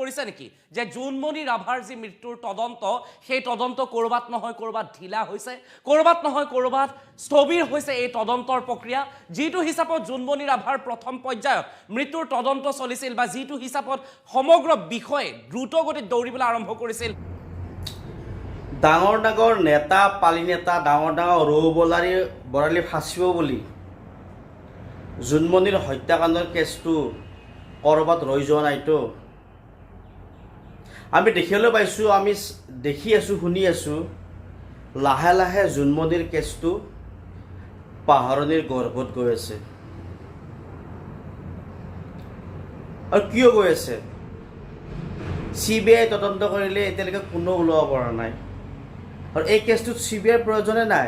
কৰিছে নেকি যে জোনমণি ৰাভাৰ যি মৃত্যুৰ তদন্ত, সেই তদন্ত ক'ৰবাত নহয় ক'ৰবাত ঢিলা হৈছে, ক'ৰবাত নহয় ক'ৰবাত স্থবিৰ হৈছে এই তদন্তৰ প্ৰক্ৰিয়া? যিটো হিচাপত জোনমণি ৰাভাৰ প্ৰথম পৰ্যায়ত মৃত্যুৰ তদন্ত চলিছিল বা যিটো হিচাপত সমগ্ৰ বিষয়ে দ্ৰুতগতিত দৌৰিবলৈ আৰম্ভ কৰিছিল। ডাঙৰ ডাঙৰ নেতা, পালি নেতা, ডাঙৰ ডাঙৰ ৰৌ বলাৰী বৰালি ফাঁচিব বুলি জোনমণিৰ হত্যাকাণ্ডৰ কেছটো ক'ৰবাত ৰৈ যোৱা নাইতো? আমি দেখিবলৈ পাইছোঁ, আমি দেখি আছোঁ, শুনি আছোঁ, লাহে লাহে জোনমণিৰ কেছটো পাহৰণিৰ গৰ্ভত গৈ আছে। আৰু কিয় গৈ আছে? চিবিআই তদন্ত কৰিলে এতিয়ালৈকে কোনো ওলাব পৰা নাই। আৰু এই কেছটোত চিবিআইৰ প্ৰয়োজনে নাই।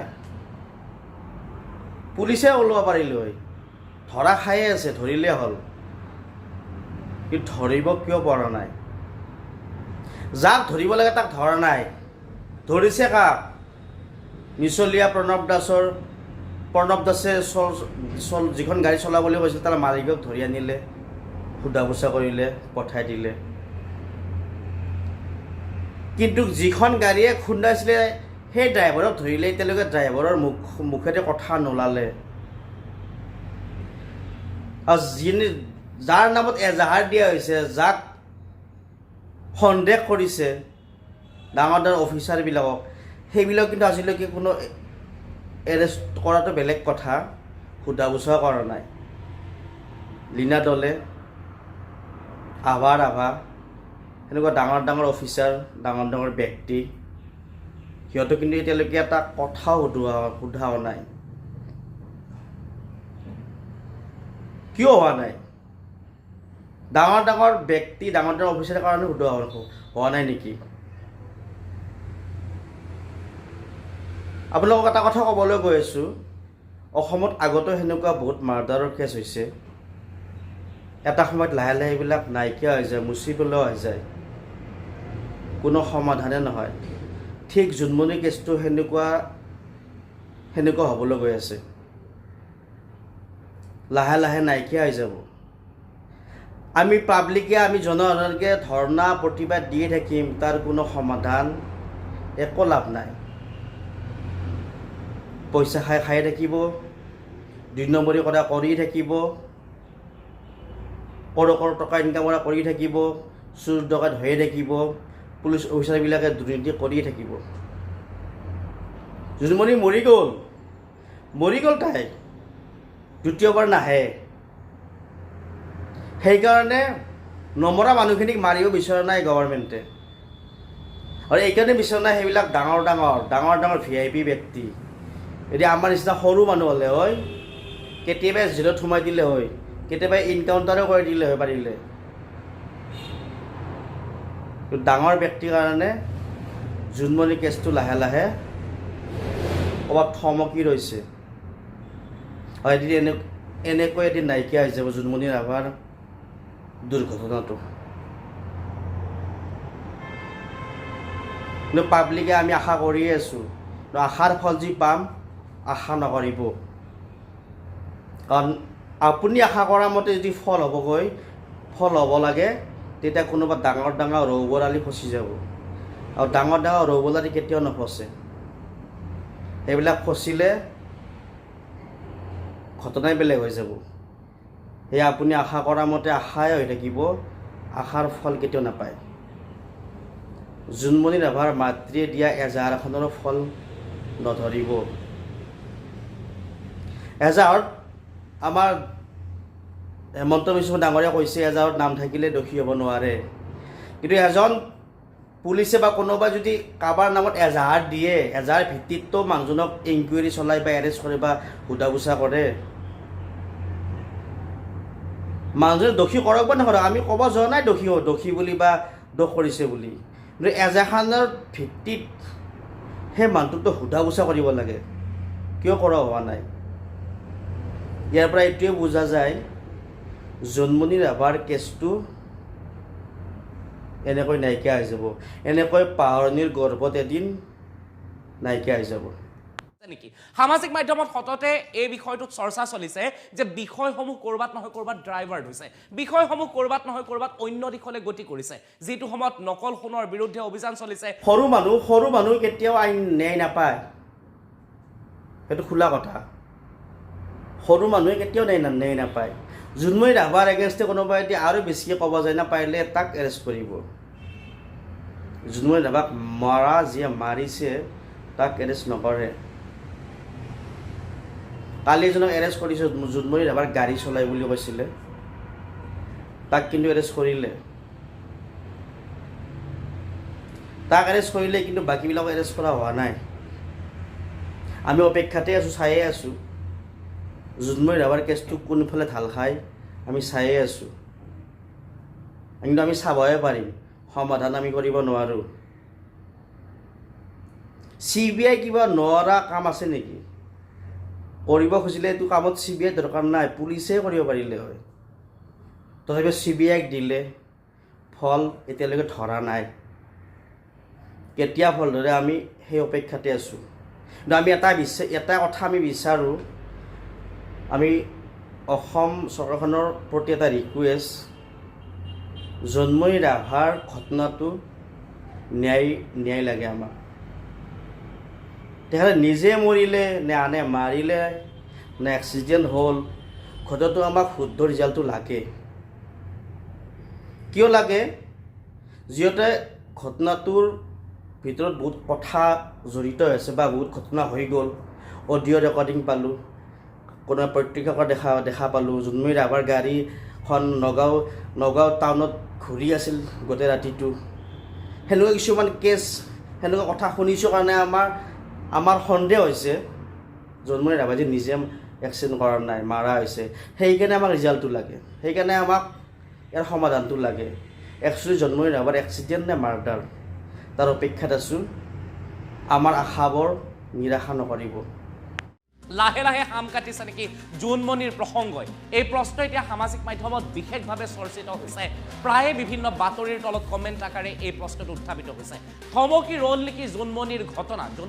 পুলিচে ওলাব পাৰিলে হয়। ধৰা খায়ে আছে, ধৰিলে হ'ল। কিন্তু ধৰিব কিয় পৰা নাই? যাক ধৰিব লাগে তাক ধৰা নাই। ধৰিছে কাক? মিছলীয়া প্ৰণৱ দাসৰ, প্ৰণৱ দাসে চল চল যিখন গাড়ী চলাবলৈ কৈছিল, তাৰ মালিকক ধৰি আনিলে, সোধা পোছা কৰিলে, পঠাই দিলে। কিন্তু যিখন গাড়ীয়ে খুন্দাইছিলে, সেই ড্ৰাইভাৰক ধৰিলে। এতিয়ালৈকে ড্ৰাইভাৰৰ মুখেৰে কথা নোলালে। আৰু যাৰ নামত এজাহাৰ দিয়া হৈছে, যাক সন্দেহ কৰিছে, ডাঙৰ ডাঙৰ অফিচাৰবিলাকক, সেইবিলাক কিন্তু আজিলৈকে কোনো এৰেষ্ট কৰাটো বেলেগ কথা, সোধা পোছাও কৰা নাই। লীনা দলে, আভা ৰাভা, সেনেকুৱা ডাঙৰ ডাঙৰ অফিচাৰ, ডাঙৰ ডাঙৰ ব্যক্তি, সিহঁতক কিন্তু এতিয়ালৈকে এটা কথাও সোধাও নাই। কিয় হোৱা নাই? ডাঙৰ ডাঙৰ ব্যক্তি, ডাঙৰ ডাঙৰ অফিচাৰৰ কাৰণে সোধা হোৱা নাই নেকি? আপোনালোকক এটা কথা ক'বলৈ গৈ আছোঁ। অসমত আগতেও সেনেকুৱা বহুত মাৰ্ডাৰৰ কেছ হৈছে। এটা সময়ত লাহে লাহে এইবিলাক নাইকিয়া হৈ যায়, মুচি পেলোৱা হৈ যায়, কোনো সমাধানে নহয়। ঠিক জোনমণি কেছটো সেনেকুৱা সেনেকুৱা হ'বলৈ গৈ আছে। লাহে লাহে নাইকিয়া হৈ যাব। আমি পাব্লিকে, আমি জনসাধাৰণকে ধৰ্ণা প্ৰতিবাদ দিয়ে থাকিম, তাৰ কোনো সমাধান একো লাভ নাই। পইচা খাই খাই থাকিব, দুই নম্বৰী কৰা কৰি থাকিব, কৰোৰ কৰোৰ টকা ইনকাম কৰা কৰি থাকিব, চুৰ ডকাইত হৈয়ে থাকিব, পুলিচ অফিচাৰবিলাকে দুৰ্নীতি কৰিয়ে থাকিব। জোনমণি মৰি গ'ল, মৰি গ'ল তাই, দ্বিতীয়বাৰ নাহে। সেইকাৰণে নমৰা মানুহখিনিক মাৰিব বিচৰা নাই গভৰ্ণমেণ্টে। আৰু এইকাৰণে বিচৰা নাই, সেইবিলাক ডাঙৰ ডাঙৰ ডাঙৰ ডাঙৰ ভিআইপি ব্যক্তি। এতিয়া আমাৰ নিচিনা সৰু মানুহ হ'লে হয় কেতিয়াবাই জেলত সোমাই দিলে হয়, কেতিয়াবা ইনকাউণ্টাৰো কৰি দিলে হয় পাৰিলে। কিন্তু ডাঙৰ ব্যক্তিৰ কাৰণে জোনমণি কেছটো লাহে লাহে ক'ৰবাত থমকি ৰৈছে। আৰু এদিন এনেকৈ এদিন নাইকিয়া হৈ যাব জোনমণি ৰাভাৰ দুৰ্ঘটনাটো। কিন্তু পাব্লিকে আমি আশা কৰিয়ে আছোঁ। আশাৰ ফল যি পাম আশা নকৰিব। কাৰণ আপুনি আশা কৰা মতে যদি ফল হ'বগৈ, ফল হ'ব লাগে, তেতিয়া কোনোবা ডাঙৰ ডাঙৰ ৰৌ বৰালি ফচি যাব। আৰু ডাঙৰ ডাঙৰ ৰৌ বৰালি কেতিয়াও নফচে। সেইবিলাক ফচিলে ঘটনাই বেলেগ হৈ যাব। সেয়া আপুনি আশা কৰা মতে আশাই হৈ থাকিব, আশাৰ ফল কেতিয়াও নাপায়। জোনমণি ৰাভাৰ মাতৃয়ে দিয়া এজাহাৰখনৰো ফল নধৰিব। এজাহাৰত আমাৰ হেমন্ত বিশ্ব ডাঙৰীয়া কৈছে, এজাহাৰত নাম থাকিলে দোষী হ'ব নোৱাৰে। কিন্তু এজন পুলিচে বা কোনোবাই যদি কাৰোবাৰ নামত এজাহাৰ দিয়ে, এজাহাৰ ভিত্তিততো মানুহজনক ইনকুৱেৰী চলাই বা এৰেষ্ট কৰে বা সোধা পোছা কৰে। মানুহজনে দোষী কৰক বা নকৰক, আমি ক'ব যোৱা নাই দোষী দোষী বুলি বা দোষ কৰিছে বুলি। কিন্তু এজাহাৰৰ ভিত্তিত সেই মানুহটোকতো সোধা পোছা কৰিব লাগে। কিয় কৰা হোৱা নাই? ইয়াৰ পৰা এইটোৱে বুজা যায়, জোনমণি ৰাভাৰ কেছটো এনেকৈ নাইকিয়া হৈ যাব, এনেকৈ পাহৰণিৰ গৰ্ভত এদিন নাইকিয়া হৈ যাব। নেকি? সামাজিক মাধ্যমত সততে এই বিষয়টোত চৰ্চা চলিছে যে বিষয়সমূহ ক'ৰবাত নহয় ক'ৰবাত ড্ৰাইভাৰ্ট হৈছে, বিষয়সমূহ ক'ৰবাত নহয় ক'ৰবাত অন্য দিশলৈ গতি কৰিছে। যিটো সময়ত নকল সোণৰ বিৰুদ্ধে অভিযান চলিছে, সৰু মানুহ কেতিয়াও আইন ন্যায় নাপায়, সেইটো খোলা কথা। সৰু মানুহে কেতিয়াও ন্যায় নাপায়। জোনমণি ৰাভাৰ এগেইনষ্টে কোনোবাই এতিয়া আৰু বেছিকৈ ক'ব যায় না, পাৰিলে তাক এৰেষ্ট কৰিব। জোনমণি ৰাভাক মৰা যিয়ে মাৰিছে তাক এৰেষ্ট নকৰে। কালি এজনক এৰেষ্ট কৰিছে, জোনমণি ৰাভাৰ গাড়ী চলাই বুলি কৈছিলে, তাক কিন্তু এৰেষ্ট কৰিলে। তাক এৰেষ্ট কৰিলে, কিন্তু বাকীবিলাকক এৰেষ্ট কৰা হোৱা নাই। আমি অপেক্ষাতে আছোঁ, চায়ে আছোঁ জোনমণি ৰাভাৰ কেছটো কোনফালে ঢাল খায়, আমি চায়ে আছোঁ। কিন্তু আমি চাবহে পাৰিম, সমাধান আমি কৰিব নোৱাৰোঁ। চি বি আই কিবা নোৱাৰা কাম আছে নেকি? কৰিব খুজিলে এইটো কামত চি বি আই দৰকাৰ নাই, পুলিচে কৰিব পাৰিলে হয়। তথাপিও চি বি আইক দিলে, ফল এতিয়ালৈকে ধৰা নাই। কেতিয়া ফল ধৰে আমি সেই অপেক্ষাতে আছোঁ। কিন্তু আমি এটা কথা আমি বিচাৰোঁ, আমি অসম চৰকাৰখনৰ প্ৰতি এটা ৰিকুৱেষ্ট, জোনমণি ৰাভাৰ ঘটনাটো ন্যায় লাগে আমাক। তেখেতে নিজে মৰিলে নে আনে মাৰিলে নে এক্সিডেণ্ট হ'ল, ঘটনাটো আমাক শুদ্ধ ৰিজাল্টটো লাগে। কিয় লাগে? যিহেতু ঘটনাটোৰ ভিতৰত বহুত কথা জড়িত হৈ আছে বা বহুত ঘটনা হৈ গ'ল। অডিঅ' ৰেকৰ্ডিং পালোঁ, কোনোবা প্ৰত্যক্ষ দেখা পালোঁ, জোনমণি ৰাভাৰ গাড়ীখন নগাঁও টাউনত ঘূৰি আছিল গোটেই ৰাতিটো। সেনেকুৱা কিছুমান কেছ, সেনেকুৱা কথা শুনিছোঁ কাৰণে আমাৰ সন্দেহ হৈছে জোনমণি ৰাভাই যে নিজে এক্সিডেণ্ট কৰা নাই, মাৰা হৈছে। সেইকাৰণে আমাক ৰিজাল্টটো লাগে, সেইকাৰণে আমাক ইয়াৰ সমাধানটো লাগে। একচুৱেলি জোনমণি ৰাভাৰ এক্সিডেণ্ট নে মাৰ্ডাৰ, তাৰ অপেক্ষাত আছোঁ। আমাৰ আশাবোৰ নিৰাশা নকৰিব। লাহে লাহে শাম কাটিছে নেকি জোনমণিৰ প্ৰসংগই? এই প্ৰশ্ন এতিয়া সামাজিক মাধ্যমত বিশেষভাৱে চৰ্চিত হৈছে। প্ৰায়ে বিভিন্ন বাতৰিৰ তলত কমেণ্ট আকাৰে এই প্ৰশ্নটো উত্থাপিত হৈছে। থমকি ৰ'ল নেকি জোনমণিৰ ঘটনা?